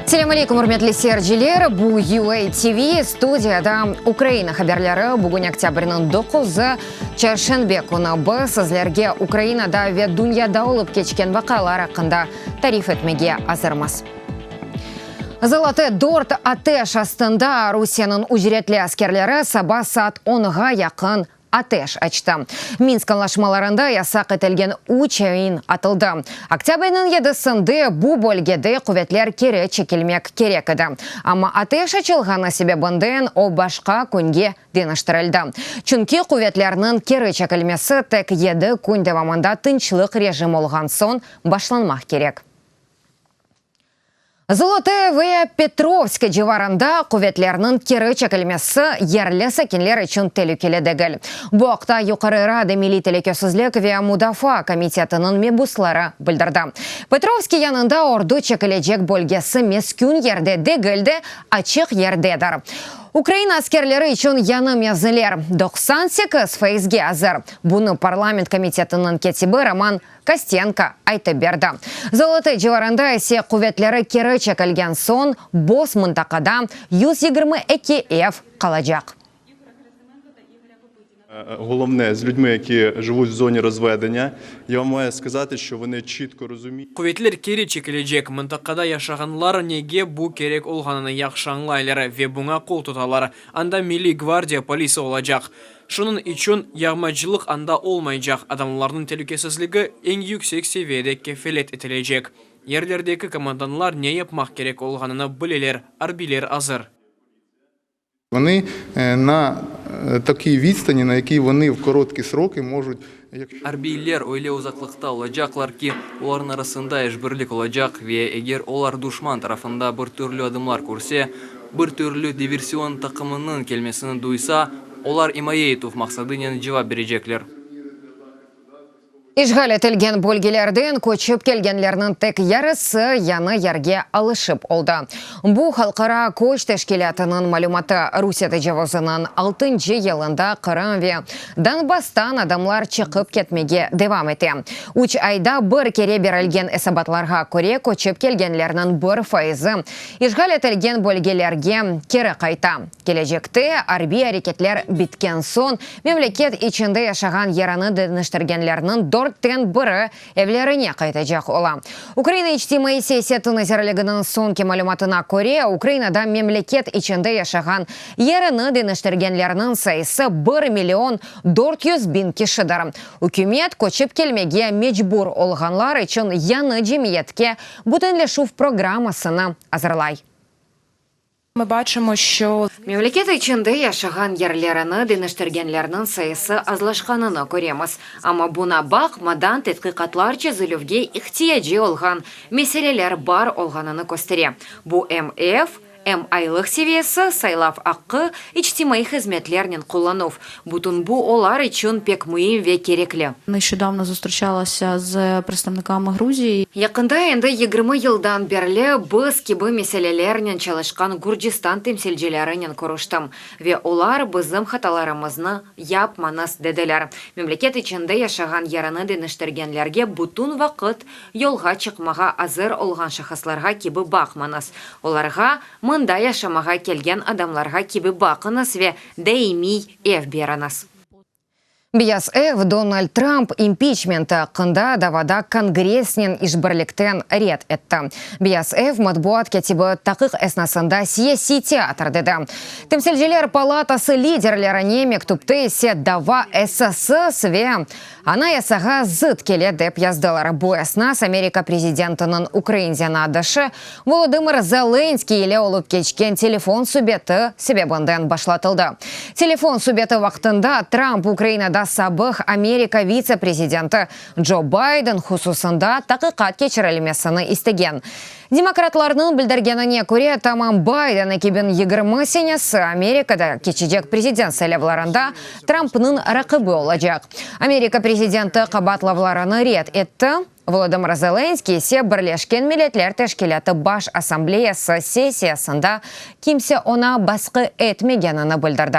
Selâm aleykum, ürmetli seyirciler! Bu UA TV, studiyada Ukraina haberleri. Bugün oktâbrniñ doquzı, çarşenbe künü. Biz sizlerge Ukrainada ve dünyada olıp keçken vaqialar aqqında tarif etmege azırmız. Zolote dört ateş astında Rusiyeniñ ücretli askerleri saba saat onğa yaqın ateş açtı. Minsk añlaşmalarında yasaq etilgen üç ain atıldı. Oktâbrniñ yedisinde bu bölgede quvetler keri çekilmek kerek edi, amma ateş açılğanı sebebinden o başqa künge deñiştirildi. Çünki quvetlerniñ keri çekilmesi tek yedi kün devamında tınçlıq rejim olğan soñ başlanmaq kerek. Zolote ve Petrovske civarında quvetlerniñ keri çekilmesi yerli sakinler içün telükeli degil. Bu aqta Yuqarı Rada Milliy telükesizlik ve mudafaa komitetiniñ mebusları bildirdi. Petrovske yanında ordu çekilecek bölgesi meskün yerde degil de, açıq yerdedir. Ukraina askerleri içün yañı mevziler 98 faizge azır. Bunı parlament komitetiniñ kâtibi Roman Kostenko aytıp berdi. Zolote civarında ise quvetleri keri çekilgen soñ boz mıntaqada 122 ev qalacaq. Quvetler keri çekilecek mıntaqada yaşağanlar nege bu kerek olğanını yahşı añlaylar ve buña qol tutalar. Anda Milliy gvardiya polisi olacaq. Şunıñ içün yağmacılıq anda olmaycaq, adamlarnıñ telükesizligi eñ yüksek seviyede kefelet etilecek. Yerlerdeki komandanlar ne yapmaq kerek olğanını bileler, arbiyler azır. Вони na takiy vidstani, na yakiy voni v korotki sroki mojut, yakşo. Arbiyler öyle uzaqlıqta olacaqlar ki, olarnıñ arasında işbirlik olacaq ve eger olar duşman tarafında bir türlü adımlar körse, bir türlü diversion taqımınıñ kelmesini duysa, olar imaye etüv maqsadınen cevap berecekler. İşğal etilgen bölgelerden köçip kelgenlerniñ tek yarısı yañı yerge alışıp oldı. Bu, Halqara köç teşkilâtınıñ malümatı. Rusiye tecavuzınıñ altıncı yılında Qırım ve Donbasstan adamlar çıqıp ketmege devam ete. Üç ayda bir kere berilgen esabatlarğa köre, köçip kelgenlerniñ bir faizi işğal etilgen bölgelerge keri qayta. Kelecekte, arbiy areketler bitken soñ, memleket içinde yaşağan yerini deñiştirgenlerniñ dörtten biri evlerine qaytacaq ola. Ukraina İçtimaiy siyaseti nazirliginiñ soñki malümatına köre, Ukrainada memleket içinde yaşağan yerini deñiştirgenlerniñ sayısı bir million 400 biñ kişidir. Ükümet, köçip kelmege mecbur olğanlar içün yañı cemiyetke bütünleşüv programmasını azırlay. Memleket içinde yaşağan yerlerini deñiştirgenlerniñ sayısı azlaşqanını köremiz. Amma buña baqmadan, tedqiqatlar çezilüvge ihtiyacı olğan meseleler bar olğanını köstere. Bu em ev, em aylıq seviyesi, saylav aqqı, içtimaiy hızmetlernen qullanuv. Bütün bu olar içün pek müim ve kerekli. Neşçodavno zustriçalasâ z predstavnikami Gruziyi. Yaqında endi 20 yıldan berli biz kibi meselelernen çalışqan Gürcistan temsilcilerinen körüştim ve olar bizim hatalarımıznı yapmañız dediler. Memleket içinde yaşağan yerini deñiştirgenlerge bütün vaqıt yolğa çıqmağa azır olğan şahıslarğa kibi baqmañız. Olarğa mında yaşamağa kelgen adamlarğa kibi baqıñız ve daimiy ev beriñiz. Beyaz Ev, Donald Trump impiçmenti aqqında davada Kongressnen işbirlikten red etti. Beyaz Ev matbuat kâtibi taqiq esnasında siyasiy teatr dedi. Temsilciler palatası liderlerine mektüpte ise dava esassız ve Anayasağa zıt kele dep yazdılar. Bu esnas Amerika prezidentiniñ ukrain zenaatdaşı Volodımır Zelenskıy ile olıp keçken telefon subeti sebebinden başlatıldı. Telefon subeti vaqtında Trump Ukrainada sabıq Amerika vitse-prezidenti Joe Biden hususında taqiqat keçirilmesini istegen. Demokratlarnıñ bildirgenine köre, tamam Biden 2020 senesi Amerikada keçecek prezident saylavlarında Trumpnıñ raqibi olacaq. Amerika prezidenti qabaatlavlarını red etti, Volodımır Zelenskıy ise Birleşken Milletler Teşkilâtı Baş Assambleyası sessiyasında kimse oña basqı etmegenini bildirdi.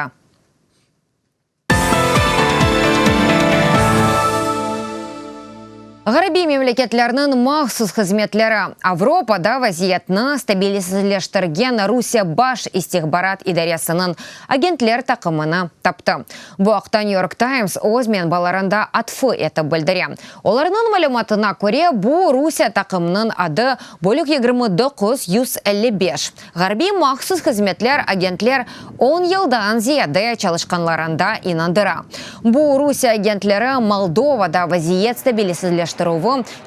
Ğarbiy memleketlerniñ mahsus hızmetleri Avropada vaziyetni stabilizleştirgen Rusiye Baş istihbarat idaresiniñ agentler taqımını taptı. Bu aqta New York Times öz menbalarında atfı etip bildire. Olarnıñ malümatına köre, bu Rusiye taqımınıñ adı bölük 29 155. Ğarbiy mahsus hızmetler agentler on yıldan ziyade çalışqanlarında inandıra. Bu Rusiye agentleri Moldovada vaziyet stabilisizleştirüvi,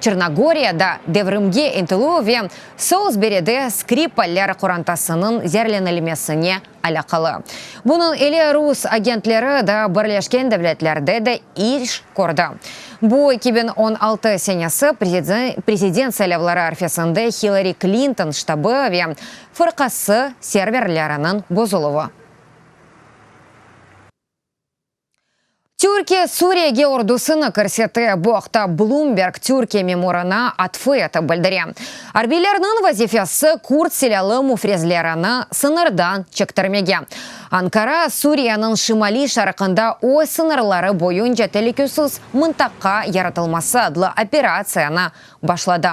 Çernogoriyada devrimge ıntıluv ve Solsberide Skripaller qorantasınıñ zeerlenilmesine alâqalı. Bunıñ ile rus agentleri da Birleşken Devletlerde de iş kördi. Bu 2016 senesi prezident saylavları arfesinde Hillari Klinton ştabı ve fırqası serverleriniñ bozuluvı. Türkiye Suriyege ordusını kirsetti. Bu aqta Bloomberg Türkiye memurına atfı etip bildire. Arbiylerniñ vazifesi kurd silâlı müfrezlerini sıñırdan çektirmege. Ankara, Suriyeniñ şimaliy-şarqında öz sıñırları boyunca telükesiz mıntaqa yaratılması adlı operatsiyanı başladı.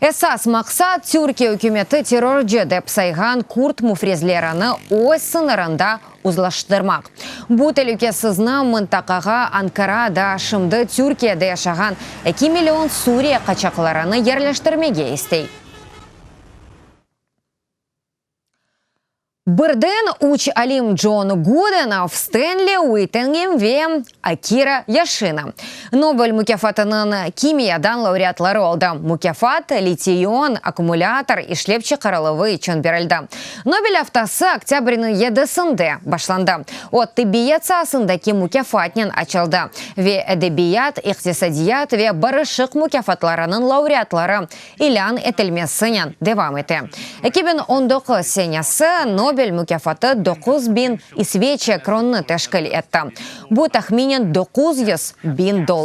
Esas maqsat, Türkiye ükümeti terrorcı dep sayğan kurd müfrezlerini öz sıñırında uzlaştırmaq. Bu telükesizni mıntaqağa Ankara da şimdi Türkiyede yaşağan eki million Suriye qaçaqlarını yerleştirmege istey. Birden üç alim Con Gudenov, Stenli Uitingem ve Akira Yaşina Nobel mukâfatınıñ kimiyadan laureatları oldı. Mukâfat litiy-ion akkumulâtor işlep çıqarıluvı içün berildi. Nobel aftası oktâbrniñ yedisinde başlandı. O, tibbiyet saasındaki mukâfatnen açıldı ve edebiyat, iqtisadiyat ve barışıq mukâfatlarınıñ laureatları ilân etilmesinen devam ete. 2019 senesi Nobel mukâfatı 9000 İsveçiya kronnı teşkil etti, bu tahminen 900 biñ dollar.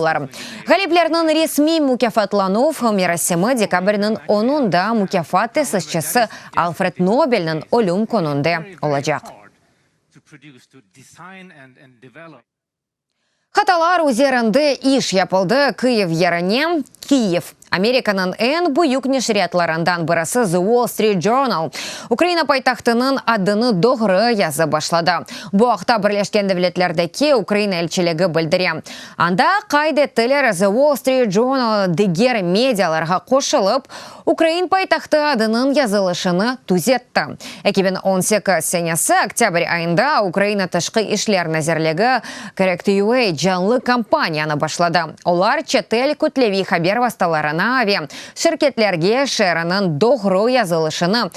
Ğaliplerniñ resmiy mukâfatlanuv merasimi dekabrniñ onunda mukâfat tesisçisi Alfred Nobelniñ ölüm kününde olacaq. Hatalar üzerinde iş yapıldı, Kıyiv yerine Kiyev. Amerikanıñ eñ büyük neşriyatlarından birisi The Wall Street Journal Ukraina paytahtınıñ adını doğru yazıp başladı. Bu aqta Birleşken Devletlerdeki Ukraina elçiligi bildire. Anda qayd ettiler, The Wall Street Journal diger medialarğa qoşulıp, ukrain paytahtı adınıñ yazılışını tüzetti. 2018 senesi oktâbr ayında Ukraina Tışqı işler nazirligi Correct.ua canlı kampaniyanı başladı. Olar çetel kütleviy haber vastalarına ve şirketlerge şeeriniñ doğru yazılışını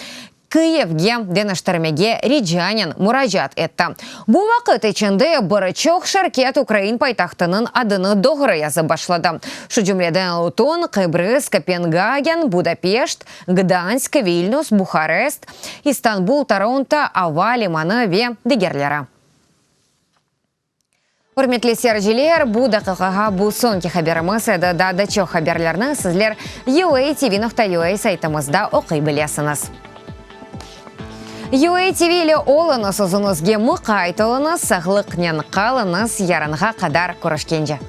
Kıyivge deñiştirmege ricanen muracaat etti. Bu vaqıt içinde bir çoq şirket ukrain paytahtınıñ adını doğru yazıp başladı. Şu cümleden Luton, Qıbrız, Kopengagen, Budapeşt, Gdansk, Vilnüs, Buharest, İstanbul, Toronto ava limanı ve digerleri. Ürmetli seyirciler, bu daqiqağa bu soñki haberimiz edi. Daa da çoq haberlerni sizler UATV.UA saytımızda oquy bilesiñiz. UATV ile oluñız, özüñizge muqayt oluñız, sağlıqnen qalıñız, yarınğa qadar körüşkence.